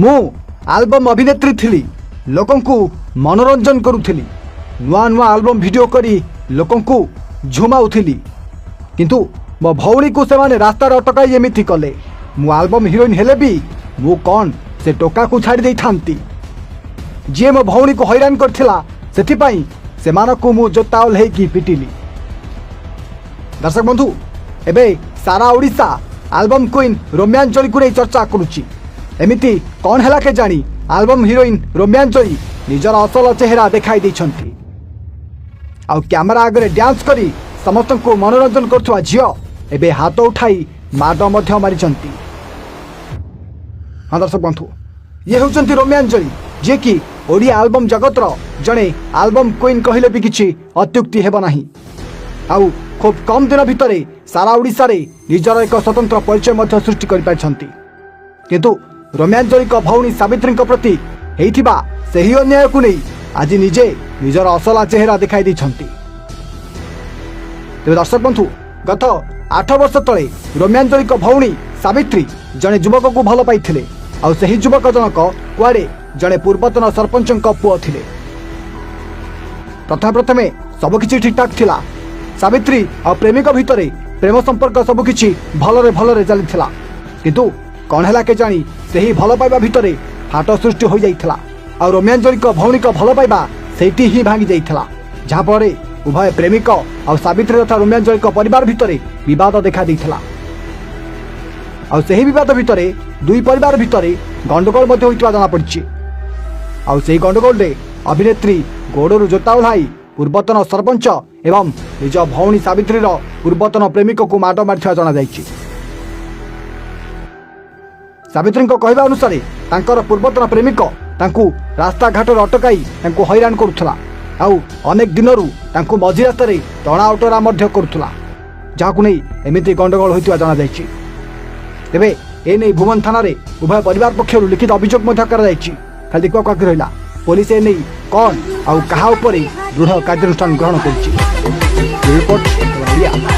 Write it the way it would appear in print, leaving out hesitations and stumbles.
ମୁଁ ଆଲବମ୍ ଅଭିନେତ୍ରୀ ଥିଲି, ଲୋକଙ୍କୁ ମନୋରଞ୍ଜନ କରୁଥିଲି, ନୂଆ ନୂଆ ଆଲବମ୍ ଭିଡ଼ିଓ କରି ଲୋକଙ୍କୁ ଝୁମାଉଥିଲି। କିନ୍ତୁ ମୋ ଭଉଣୀକୁ ସେମାନେ ରାସ୍ତାରେ ଅଟକାଇ ଏମିତି କଲେ। ମୁଁ ଆଲବମ୍ ହିରୋଇନ୍ ହେଲେ ବି ମୁଁ କ'ଣ ସେ ଟୋକାକୁ ଛାଡ଼ି ଦେଇଥାନ୍ତି, ଯିଏ ମୋ ଭଉଣୀକୁ ହଇରାଣ କରିଥିଲା? ସେଥିପାଇଁ ସେମାନଙ୍କୁ ମୁଁ ଜୋତା ଓହ୍ଲେଇକି ପିଟିଲି। ଦର୍ଶକ ବନ୍ଧୁ, ଏବେ ସାରା ଓଡ଼ିଶା ଆଲବମ୍ କୁଇନ୍ ରୋମ୍ୟାଞ୍ଜଳିକୁ ନେଇ ଚର୍ଚ୍ଚା କରୁଛି। ଏମିତି କ'ଣ ହେଲା କେଜାଣି, ଆଲବମ୍ ହିରୋଇନ୍ ରୋମ୍ୟାଞ୍ଜଳି ନିଜର ଅସଲ ଚେହେରା ଦେଖାଇ ଦେଇଛନ୍ତି। ଆଉ କ୍ୟାମେରା ଆଗରେ ଡ୍ୟାନ୍ସ କରି ସମସ୍ତଙ୍କୁ ମନୋରଞ୍ଜନ କରୁଥିବା ଝିଅ ଏବେ ହାତ ଉଠାଇ ମାଡ଼ ମଧ୍ୟ ମାରିଛନ୍ତି। ହଁ ଦର୍ଶକ ବନ୍ଧୁ, ଇଏ ହେଉଛନ୍ତି ରୋମ୍ୟାଞ୍ଜଳି, ଯିଏକି ଓଡ଼ିଆ ଆଲବମ୍ ଜଗତର ଜଣେ ଆଲବମ୍ କୁଇନ୍ କହିଲେ ବି କିଛି ଅତ୍ୟୁକ୍ତି ହେବ ନାହିଁ। ଆଉ ଖୁବ୍ କମ୍ ଦିନ ଭିତରେ ସାରା ଓଡ଼ିଶାରେ ନିଜର ଏକ ସ୍ୱତନ୍ତ୍ର ପରିଚୟ ମଧ୍ୟ ସୃଷ୍ଟି କରିପାରିଛନ୍ତି। କିନ୍ତୁ ରୋମ୍ୟାଞ୍ଜଳିଙ୍କ ଭଉଣୀ ସାବିତ୍ରୀଙ୍କ ପ୍ରତି ହେଇଥିବା ସେହି ଅନ୍ୟାୟକୁ ନେଇ ଆଜି ନିଜେ ନିଜର ଅସଲା ଚେହେରା ଦେଖାଇ ଦେଇଛନ୍ତି। ତେବେ ଦର୍ଶକ ବନ୍ଧୁ, ଗତ 8 ବର୍ଷ ତଳେ ରୋମ୍ୟାଞ୍ଜଳିଙ୍କ ଭଉଣୀ ସାବିତ୍ରୀ ଜଣେ ଯୁବକକୁ ଭଲ ପାଇଥିଲେ। ଆଉ ସେହି ଯୁବକ ଜଣକ କୁଆଡ଼େ ଜଣେ ପୂର୍ବତନ ସରପଞ୍ଚଙ୍କ ପୁଅ ଥିଲେ। ପ୍ରଥମେ ପ୍ରଥମେ ସବୁକିଛି ଠିକଠାକ୍ ଥିଲା। ସାବିତ୍ରୀ ଆଉ ପ୍ରେମିକ ଭିତରେ ପ୍ରେମ ସମ୍ପର୍କ ସବୁକିଛି ଭଲରେ ଭଲରେ ଚାଲିଥିଲା। କିନ୍ତୁ କ'ଣ ହେଲା କେଜାଣି, ସେହି ଭଲ ପାଇବା ଭିତରେ ଫାଟ ସୃଷ୍ଟି ହୋଇଯାଇଥିଲା ଆଉ ରୋମ୍ୟାଞ୍ଜଳିଙ୍କ ଭଉଣୀଙ୍କ ଭଲ ପାଇବା ସେଇଠି ହିଁ ଭାଙ୍ଗି ଯାଇଥିଲା, ଯାହାଫଳରେ ଉଭୟ ପ୍ରେମିକ ଆଉ ସାବିତ୍ରୀ ତଥା ରୋମ୍ୟାଞ୍ଜଳିଙ୍କ ପରିବାର ଭିତରେ ବିବାଦ ଦେଖାଦେଇଥିଲା। ଆଉ ସେହି ବିବାଦ ଭିତରେ ଦୁଇ ପରିବାର ଭିତରେ ଗଣ୍ଡଗୋଳ ମଧ୍ୟ ହୋଇଥିବା ଜଣାପଡ଼ିଛି। ଆଉ ସେହି ଗଣ୍ଡଗୋଳରେ ଅଭିନେତ୍ରୀ ଗୋଡ଼ରୁ ଜୋତା ଓହ୍ଲାଇ ପୂର୍ବତନ ସରପଞ୍ଚ ଏବଂ ନିଜ ଭଉଣୀ ସାବିତ୍ରୀର ପୂର୍ବତନ ପ୍ରେମିକକୁ ମାଡ଼ ମାରିଥିବା ଜଣାଯାଇଛି। ସାବିତ୍ରୀଙ୍କ କହିବା ଅନୁସାରେ, ତାଙ୍କର ପୂର୍ବତନ ପ୍ରେମିକ ତାଙ୍କୁ ରାସ୍ତାଘାଟରେ ଅଟକାଇ ତାଙ୍କୁ ହଇରାଣ କରୁଥିଲା ଆଉ ଅନେକ ଦିନରୁ ତାଙ୍କୁ ମଝି ରାସ୍ତାରେ ଟଣା ଓଟରା ମଧ୍ୟ କରୁଥିଲା, ଯାହାକୁ ନେଇ ଏମିତି ଗଣ୍ଡଗୋଳ ହୋଇଥିବା ଜଣାଯାଇଛି। ତେବେ ଏନେଇ ଭୁବନ ଥାନାରେ ଉଭୟ ପରିବାର ପକ୍ଷରୁ ଲିଖିତ ଅଭିଯୋଗ ମଧ୍ୟ କରାଯାଇଛି। ଖାଲି ଦେଖିବାକୁ ବାକି ରହିଲା, ପୋଲିସ ଏନେଇ କ'ଣ ଆଉ କାହା ଉପରେ ଦୃଢ଼ କାର୍ଯ୍ୟାନୁଷ୍ଠାନ ଗ୍ରହଣ କରୁଛି। ରିପୋର୍ଟ, ଓଡ଼ିଆ।